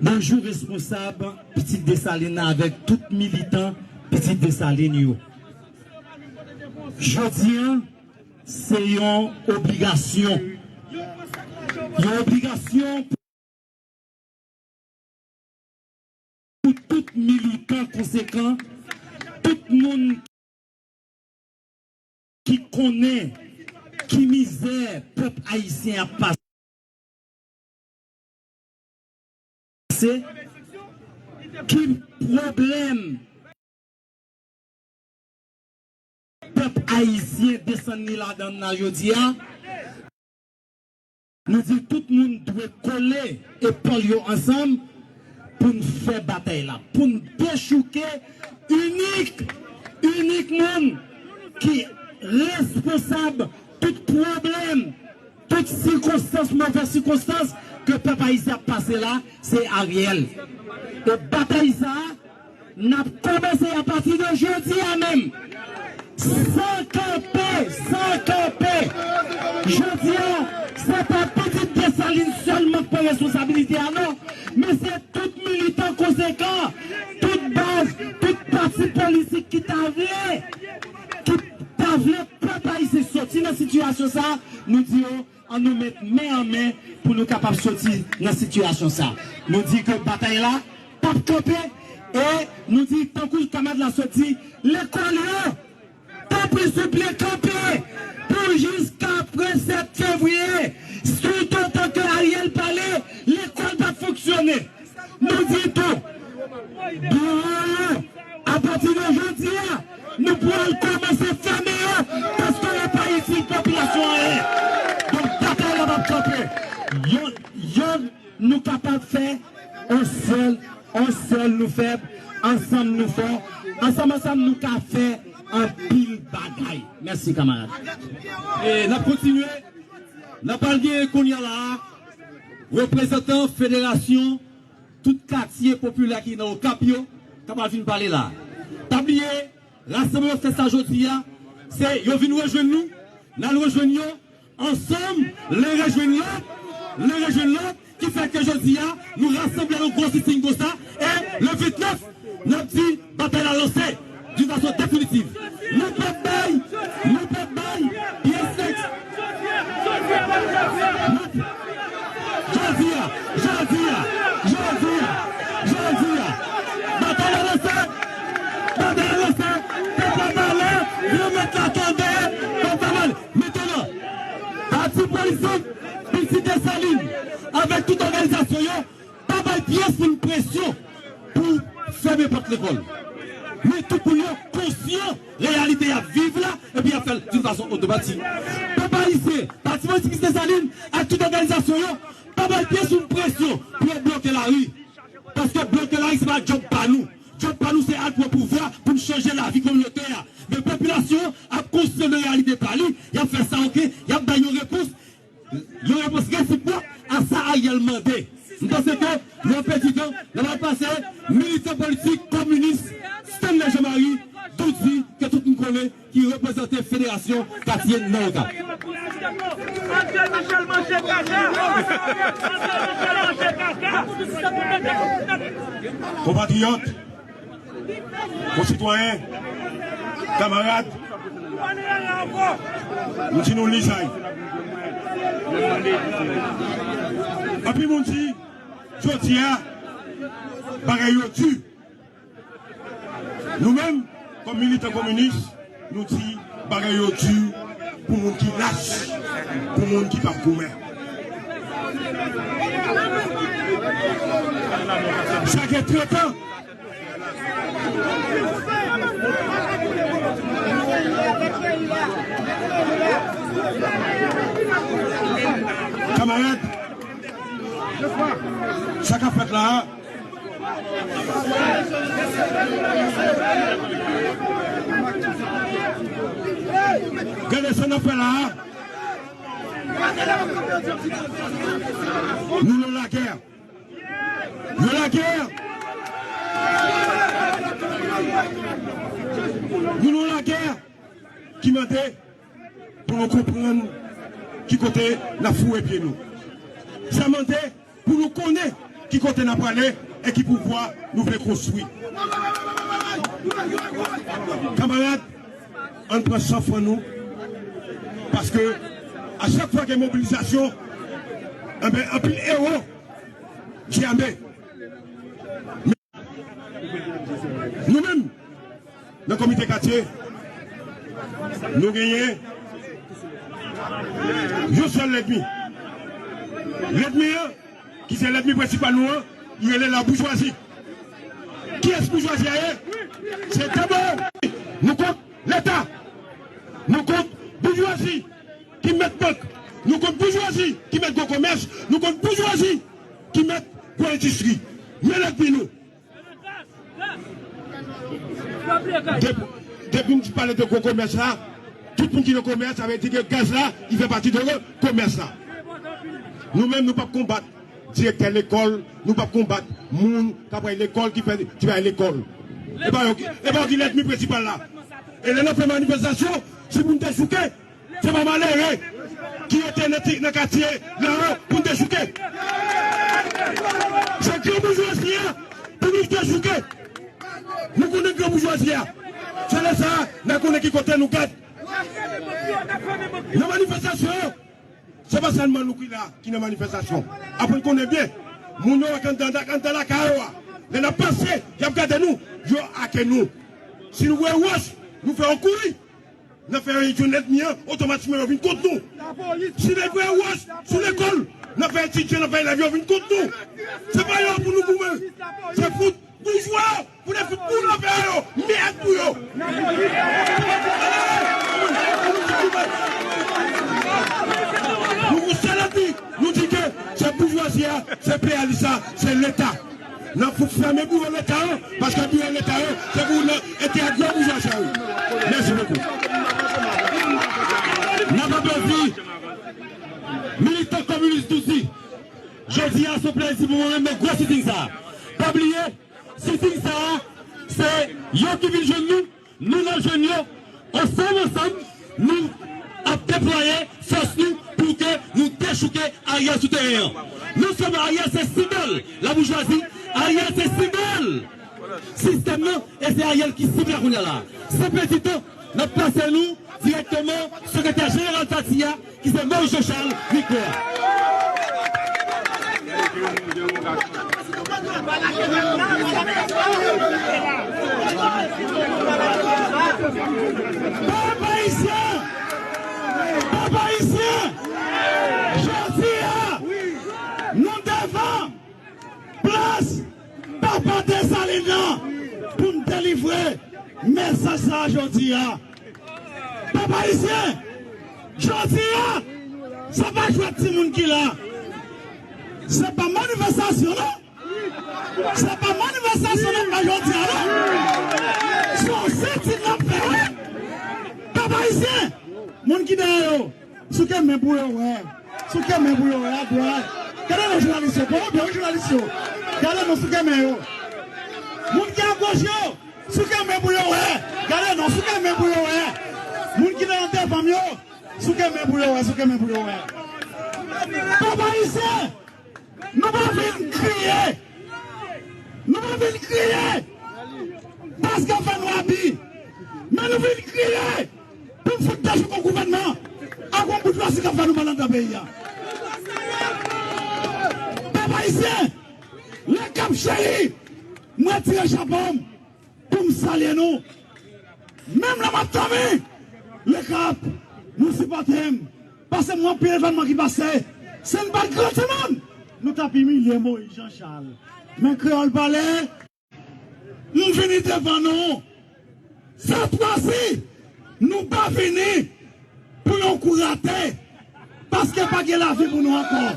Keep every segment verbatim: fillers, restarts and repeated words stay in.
Bonjou responsab Pitit Desalin nan avèk tout militan Pitit Desalin yo. Jodi a, se yon obligasyon. Yon obligasyon pou tout militan konsekan, tout moun ki konnen ki mizè pèp ayisyen ap pase, ki pwoblèm pèp ayisyen desann li ladan l la jodi a. Nou di tout moun dwe kole epòl yo ansanm pou n fè batay la, pou n dechouke inik, inik moun ki responsab tout pwoblèm, tout sikonstans, move sikonstans ke pèp ayisyen ap pase la, se Ariel. E batay sa a, n ap kòmanse apati de jodi a menm. San kanpe, san kanpe. Jodi a, se pa Pitit Desalin sèlman k pran responsabilite a non, men se tout militan konsekan, tout baz, tout pati politik ki ta vle, ki ta vle pèp ayisyen soti nan sitiyasyon sa, nou di yo, ann nou met men an men pou nou kapab soti nan sitiyasyon sa. Nou di ke batay la p ap kanpe e nou di, tankou kamarad la sot di, lekòl yo, tanpri souple kanpe pou jiskaprè sèt fevriye. Toutotan ke Ariel pale, lekòl p ap fonksyone. Nou di tou, biwo yo, apati de jodi a, nou pral kòmanse fèmen yo, paske yo pa itil popilasyon anyen. Donk, batay la p ap kanpe. Yon, yon, nou kapab fè, on sèl, on sèl nou fèb, ansanm nou fò, ansanm, ansanm nou ka fè anpil bagay. Mèsi, kamarad. E n ap kontinye, n ap al gen kounye a la a, reprezantan federasyon tout katye popilè ki nan Okap yo, k ap al vin pale la. Pa bliye, rasanbleman fè sa jodi a, se yo vin rejwenn nou, n al rejwenn yo, ansanm, len rejwenn lòt, len rejwenn lòt, ki fè ke jodi a, nou rasanble nan gwo sitin konsa, e le vennèf, n ap di, batay la lanse d'une façon définitive. Nou p ap bay, nou p ap bay pyès nèg. Jodi a, jodi a, jodi a, jodi a, batay la lanse, batay la lanse, pèp la pale, granmèt la tande, pèp la pale. Mentnan, pati politik Pitit Desalin, avèk tout òganizasyon yo, pa bay pyès moun presyon pou fèmen pòt lekòl. Men tout moun yo konsyan reyalite y ap viv la, epi y ap fè l d'une façon otomatik. Pèp ayisyen, pati politik Pitit Desalin ak tout òganizasyon yo, pa bay pyès moun presyon pou yo bloke lari. Paske bloke lari se pa djòb pa nou. Djòb pa nou se al pran pouvwa pou n chanje lavi kominote a. Men popilasyon an ap konsyan de reyalite pa li, y ap fè sa, oke, y ap bay yon repons. Yon repons resipwòk a sa Ariel mande. M panse ke nou pa pèdi tan, n ap pase militan politik kominis Stanley Jean Marie Doudy, ke tout moun konnen, ki reprezante federasyon katye nan Okap. Konpatriyòt, konsitwayen, kamarad, m di nou lizay. Anpil moun di, jodi a, bagay yo di. Nou menm, kòm militan kominis, nou di, bagay yo di pou moun ki lach, pou moun ki p ap goumen. Sa gen trant an, kamarad, sa k ap fèt la a, gade sa n ap fè la a. Nou nan lagè. Nan lagè. Nou nan lagè ki mande pou nou konprann ki kote n ap foure pye nou. Sa mande pou nou konnen Ki kote n ap prale e ki pouvwa nou vle konstwi? Kanmarad, ann pran san fran nou, paske a chak fwa gen mobilizasyon, enben, anpil ewo djame. Nou menm, nan komite katye, nou genyen yon sèl lènmi. Lènmi an, ki se lènmi prensipal nou an, li rele laboujwazi. Kiyès boujwazi a ye? Se dabò nou kont Leta. Nou kont boujwazi ki mèt bank. Nou kont boujwazi ki mèt gwo komès. Nou kont boujwazi ki mèt gwo endistri. Men lènmi nou. Depi, depi m di pale de gwo komès la, tout moun ki nan komès, sa vle di ke gaz la, li fè pati de komès la. Nou menm, nou p ap konbat direktè lekòl, nou p ap konbat moun k ap bay lekòl, ki fè ti bay lekòl. E pa yo ki, e pa yo ki lènmi prensipal la. E lè n ap fè manifestasyon, si moun te chouke, se pa malere ki rete nan ti, nan katye la pou n te chouke. Se gran boujwazi a pou nou te chouke. Nou konnen gran boujwazi a. Se lè sa a, n a konnen ki kote nou gad. Nan manifestasyon yo, se pa sèlman nou ki la, ki nan manifestasyon. Apre n konnen byen, moun yo k anndan, anndan lakay yo a, lè n ap pase, y ap gade nou, yo ake nou. Si nou voye wòch, nou fè yo kouri. N ap fè yo jwenn lènmi an, otomatikman yo vin kont nou. Si nèg voye wòch sou lekòl, n ap fè etidyan, n ap fè elèv yo vin kont nou. Se pa yo pou nou goumen. Se fout boujwa yo, pou n fout boule afè yo, mèd pou yo. Nou pou sèl epi, nou di ke se boujwazi a, se enperyalis la, se Leta. N ap fout fèmen biwo Leta yo, paske biwo Leta yo, se pou nan enterè gwo boujwa sa yo. Mèsi bokou. N ap aplodi militan kominis nou di, jodi a se yon plezi pou mwen menm nan gwo sitting sa. Pa bliye, sitting sa, se yo ki vin jwenn nou, nou n al jwenn yo, ansanm, ansanm, nou ap deplwaye fòs nou pou ke nou dechouke Ariel sou teren an. Non sèlman Ariel se senbòl laboujwazi, Ariel se senbòl sistèm nan, e se Ariel ki senbòl la kounye a la. San pèdi tan, n ap pase nou dirèkteman sekretè jeneral pati a, ki se Moïse Jean Charles, mikwo a. Pèp ayisyen! Pèp ayisyen! Jodi a, nou devan plas Papa Desalin nan pou n delivre mesaj sa a jodi a. Pèp ayisyen, jodi a, se pa jwèt timoun ki la. Se pa manifestasyon, non. Se pa manifestasyon n ap fè jodi a, non. Se yon sitin n ap fè, wi. Pèp ayisyen, moun ki dèyè yo, souke men pou yo wè. Souke men pou yo wè, adwat. Gade non jounalis yo, bon, byen, wi, jounalis yo. Gade non, souke men yo. Moun ki agoch yo, souke men pou yo wè. Gade non, souke men pou yo wè. Moun ki nan devan m yo, souke men pou yo wè, souke men pou yo wè. Pèp ayisyen, nou pa vin kriye. Nou pa vin kriye paske fè nou abi. Men nou vin kriye pou n fout dechouke yon gouvènman ak yon boujwazi k ap fè nou mal anndan peyi a. Pèp ayisyen, Lekap cheri, m retire chapo m pou m salye nou. Menm lè m ap dòmi, Lekap, nou sipòte m. Pase m wè anpil evènman ki pase. Si n pa t gran timoun, nou t ap imilye Moïse Jean Charles. Men kreyòl pale, m vini devan nou. Sèt fwa si, nou pa vini pou yon kou rate, paske pa gen lavi pou nou ankò.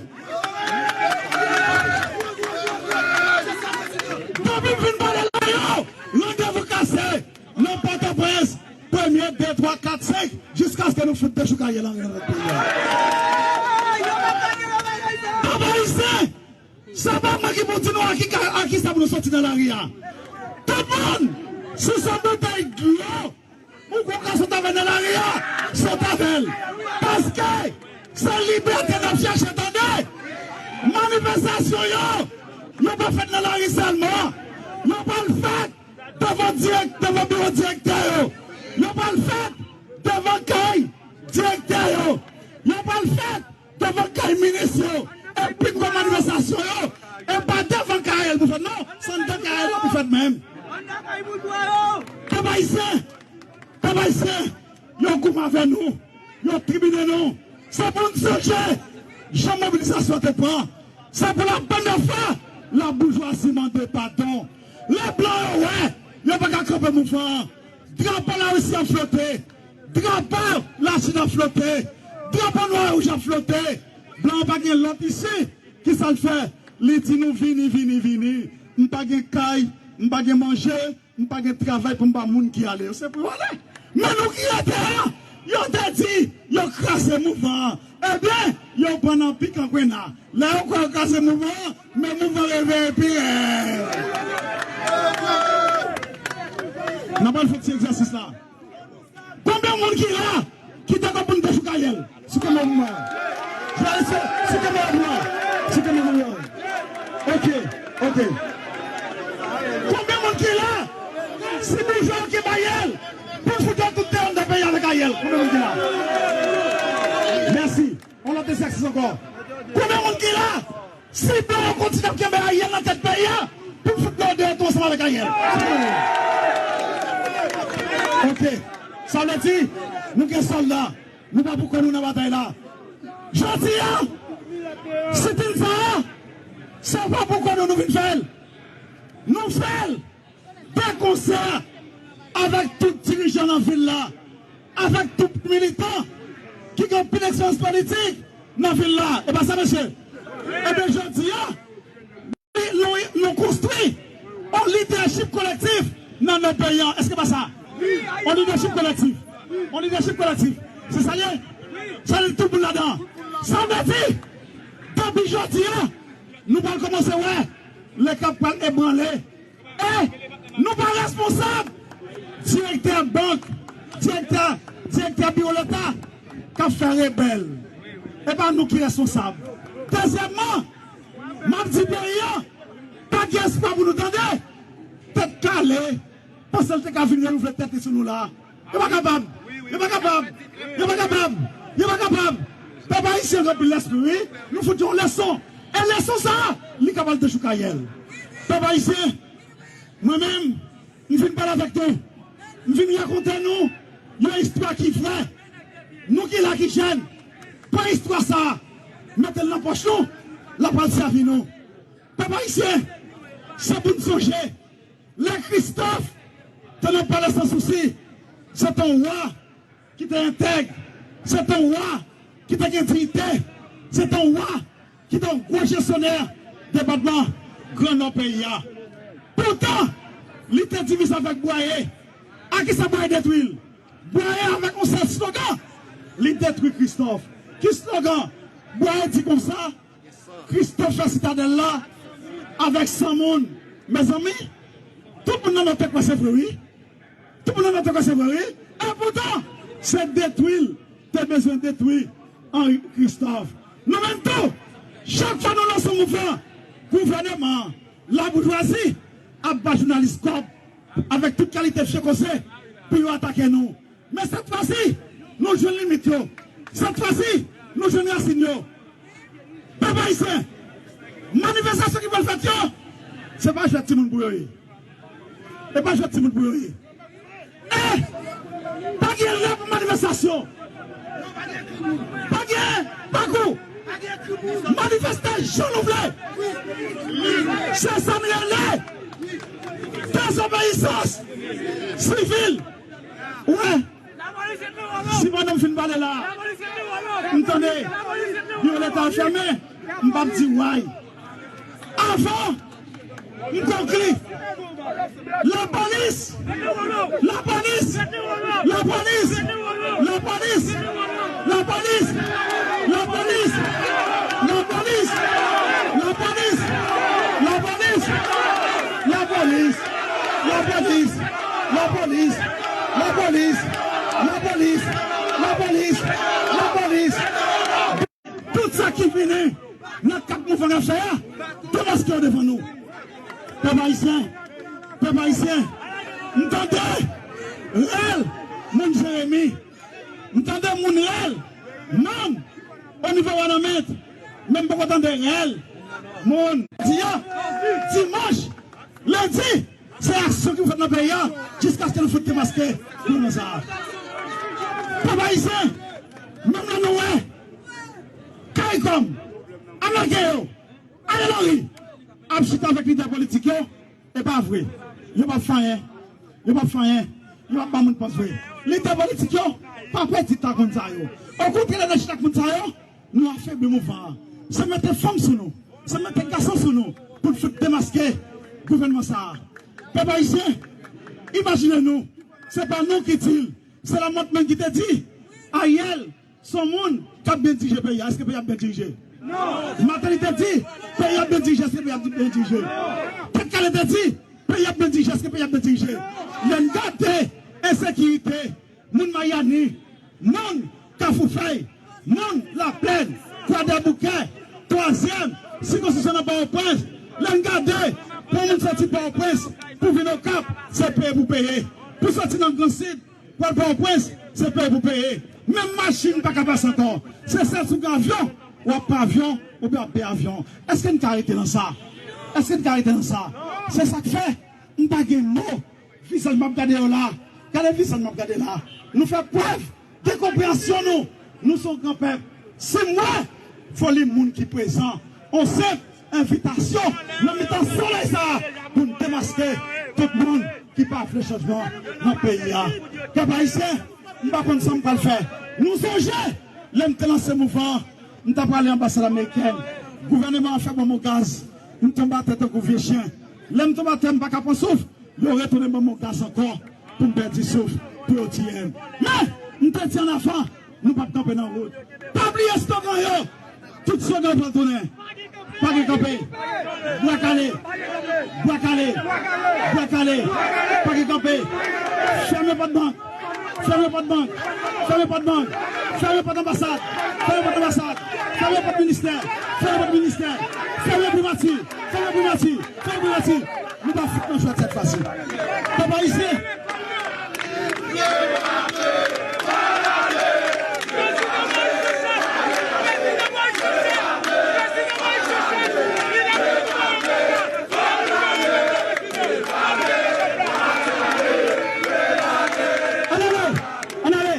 Depi m fin pale la yo, randevou kase nan Pòtoprens, premye, de, twa, kat, senk, jiskaske nou fout dechouke Ariel Henry nan tèt peyi a. Pèp ayisyen, se pa mwen ki pou di nou a ki ka, a ki sa pou nou soti nan lari a. Tout moun, si se boutèy dlo ou kwè w ka sot avè l nan lari a, sot avè l. Paske se libète n ap chache, tande. Manifestasyon yo, Yo pa fèt nan lari sèlman. Yo pral fèt devan dirèk, devan biwo direktè yo. Yo pral fèt devan kay direktè yo. Yo pral fèt devan kay minis yo. E pi gwo manifestasyon yo, e pa devan kay Ariel pou fèt, non. Se anndan kay Ariel pou fèt menm. Pèp ayisyen, pèp ayisyen, yo goumen avè nou, yo tribine nou. Se pou n sonje jan mobilizasyon te pran. Se pou la pèmyè fwa laboujwazi mande padon. Lè blan yo wè yo pa ka kanpe mouvman an, drapo Larisi ap flote, drapo Lachin ap flote, drapo nwa e wouj ap flote. Blan an pa gen lòt isi. Kisa l fè? Li di nou, vini, vini, vini. M pa gen kay, m pa gen manje, m pa gen travay pou m ba moun ki ale yo. Se pou yo ale. Men nou ki rete a, yo te di yo kraze mouvman an. Ebyen, yo pran nan pik an kwena. Lè yo kwè yo kraze mouvman an, men mouvman reveye pi rèd. N ap al fè ti egzèsis la. Konbyen moun ki la ki dakò pou n dechouk Ariel? Sou kamera pou mwen. Sou kamera pou mwen. Sou kamera pou mwen. Ok, ok. Konbyen moun ki la? Si boujwa yo kenbe Ariel, pou n fout yo tout deyò anndan peyi avèk Ariel. Konbyen moun ki la? Mèsi. On lòt egzèsis ankò. Konbyen moun ki la? Si blan yo kontinye ap kenbe Ariel nan tèt peyi a, pou n fout yo deyò tou ansanm avèk Ariel. Ok. Sa vle di, nou gen sòlda. Nou pa pou kò nou nan batay la. Jodi a, sitin sa a, se pa pou kò nou nou vin fè l. Nou fè l de konsè avèk tout dirijan nan vil la, avèk tout militan ki gen anpil eksperyans politik nan vil la. E pa sa, mesye? Ebyen, jodi a, nou, nou konstwi yon lidèchip kolektif nan, nan peyi a. Èske pa sa? Yon lidèchip kolektif. Yon lidèchip kolektif. Se sa l ye? Sa li tout moun ladan. Sa vle di, depi jodi a, nou pral kòmanse wè lè k ap pral ebranle. E nou pa responsab direktè bank, direktè, direktè biwo Leta k ap fè rebèl. E pa nou ki responsab. Dezyèmman, m ap di peyi a, pa gen espwa pou nou tande. Tèt kale, panse l te ka vin relouvle tèt li sou nou la. Yo pa kapab. Yo pa kapab. Yo pa kapab. Yo pa kapab. Pèp ayisyen gen anpil lespri, wi. Nou fout yo yon leson. E leson sa a, li ka pral dechouk Ariel. Pèp ayisyen, mwen menm, m vin pale avèk nou. M vin rakonte nou yon istwa ki vrè. Nou ki la ki jèn, pran istwa sa a, mete l nan pòch nou, l ap pral sèvi nou. Pèp ayisyen, se pou n sonje, lè Kristòf te nan palè Sansousi, se te yon wa ki te entèg, se te yon wa ki te gen diyite, se te yon wa ki te yon gwo jesyonè depatman Gran Nò peyi a. Poutan, li te divize avèk Bwaye. A kisa Bwaye detwi l? Bwaye avèk yon sèl slogan, li detwi Kristòf. Ki slogan? Bwaye di konsa, Kristòf fè Sitadèl la avèk san moun. Mezanmi, tout moun nan nò te kwè se vre, wi. Tout moun nan nò te kwè se vre, wi. E poutan, se detwi l te bezwen detwi Henri Kristòf. Nou menm tou, chak fwa nou lanse yon mouvman, gouvèneman an, laboujwazi ap ba jounalis kòb avèk tout kalite vye koze pou yo atake nou. Men sèt fwa si, nou jwenn limit yo. Sèt fwa si, nou jwenn rasin yo. Pèp ayisyen, manifestasyon ki pral fèt yo, se pa jwèt timoun pou yo ye. E pa jwèt timoun pou yo ye. E pa gen lè pou manifestasyon. Pa gen pakou. Manifeste jan nou vle. Se sa n rele dezobeyisans sivil. Ou wè, si pandan m fin pale la, m tande biwo Leta fèmen, m p ap di way. Avan m konkli, lapolis, lapolis, lapolis, lapolis, lapolis, lapolis, lapolis. Tout sa ki vini nan kad mouvman n ap fè a, Demaske yo devan nou. Pèp ayisyen, pèp ayisyen, m tande rèl moun Jeremi, m tande moun rèl manm o nivo Wanament, men m poko tande rèl moun. Jodi a, dimanch, lendi, se aksyon ki pou fèt nan peyi a, jiskaske nou fout demaske gouvènman sa a. Pèp ayisyen, menm lè nou wè Caricom, Ameriken yo, Ariel Henry ap chita avèk lidè politik yo, e pa vre. Yo p ap fè anyen. Yo p ap fè anyen. Yo p ap ba moun pòz vre. Lidè politik yo pa pèdi ta konn sa yo. Okontrè, lè n al chita ak moun sa yo, nou afebli mouvman an. Se mete fanm sou nou. Se mete gason sou nou pou n fout demaske gouvènman sa a. Pèp ayisyen, imajine nou, se pa nou ki di l, se Lamothe menm ki te di, Ariel, se yon moun k ap byen dirije peyi a. Èske peyi a ap byen dirije? Non. Martelly te di, peyi a ap byen dirije. Èske peyi a ap byen dirije? Tèt Kale te di, peyi a ap byen dirije. Èske peyi a ap byen dirije? Lè n gade ensekirite, moun Mayani, moun Kafou Fèy, moun Laplèn, Kwadèboukè, Twazyèm, sikonskripsyon nan Pòtoprens, lè n gade, pou moun soti Pòtoprens pou vin Okap, se peye pou peye. Pou soti nan Gran Sid, pral Pòtoprens, se peye pou peye. Menm machin pa ka pase ankò. Se sèl sou gavyon, w ap pran avyon, oubyen w ap peye avyon. Èske n ka rete nan sa? Èske n ka rete nan sa? Se sa k fè, m pa gen mo. Vizaj m ap gade yo la. Gade vizaj m ap gade la. Nou fè prèv de konpreyansyon nou. Nou se yon gran pèp. Si m wè foli moun ki prezan, on senp envitasyon nan mitan solèy sa a pou n demaske tout moun ki pa vle chanjman nan peyi a. Pèp ayisyen, m pa konn sa m pral fè. Nou sonje, lè m te lanse mouvman an, m t ap prale anbasad amerikèn. Gouvènman an fè ban m yon gaz. M tonbe atè tankou vye chen. Lè m tonbe atè, m pa ka pran souf. Yo retounen ban m yon gaz ankò pou m pèdi souf, pou yo tiye m. Men, m te di ann avan, nou p ap kanpe nan wout. Pa bliye slogan yo. Tout slogan yo pral tounen. Pa gen kanpe. Bwa kale. Bwa kale. Bwa kale. Pa gen kanpe. Fèmen pòt bank. Fèmen pòt bank. Fèmen pòt bank. Fèmen pòt anbasad. Fèmen pòt anbasad. Fèmen pòt ministè. Fèmen pòt ministè. Fèmen primati. Fèmen primati. Fèmen primati. Nou pa fout nan jwèt sèt fwa si. Pèp ayisyen. Ann ale, ann ale.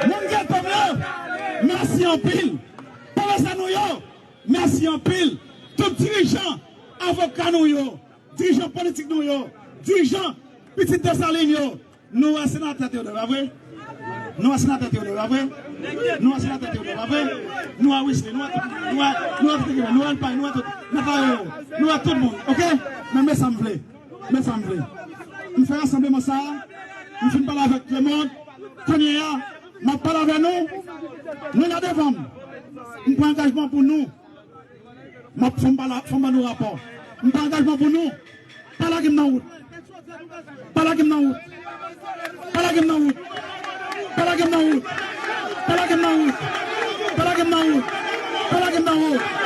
Moun Geto m yo, mèsi anpil. Pwofesè nou yo, mèsi anpil. Tout dirijan, avoka nou yo, dirijan politik nou yo, dirijan pitit Desalin yo. Nou wè senatè Theodore, pa vre? Nou wè senatè Theodore, pa vre? Nou wè senatè Theodore, pa vre? Nou wè Wesley, nou wè tout, nou wè, nou wè tout ekip la, nou wè Alpay, nou wè tout, Mateo, nou wè tout moun, oke? Men, men sa m vle, men sa m vle. M fè rasanbleman sa a, m fin pale avèk lemonn, kounye a, m ap pale avè nou, nou la devan m. M pran angajman pou nou. M ap fè m ba la, fè m ba nou rapò. M pran angajman pou nou. Pa lage m nan wout. Pa lage m nan wout. Pa lage m nan wout. Pa lage m nan wout. Pa lage m nan wout. Pa lage m nan wout. Pa lage m nan wout.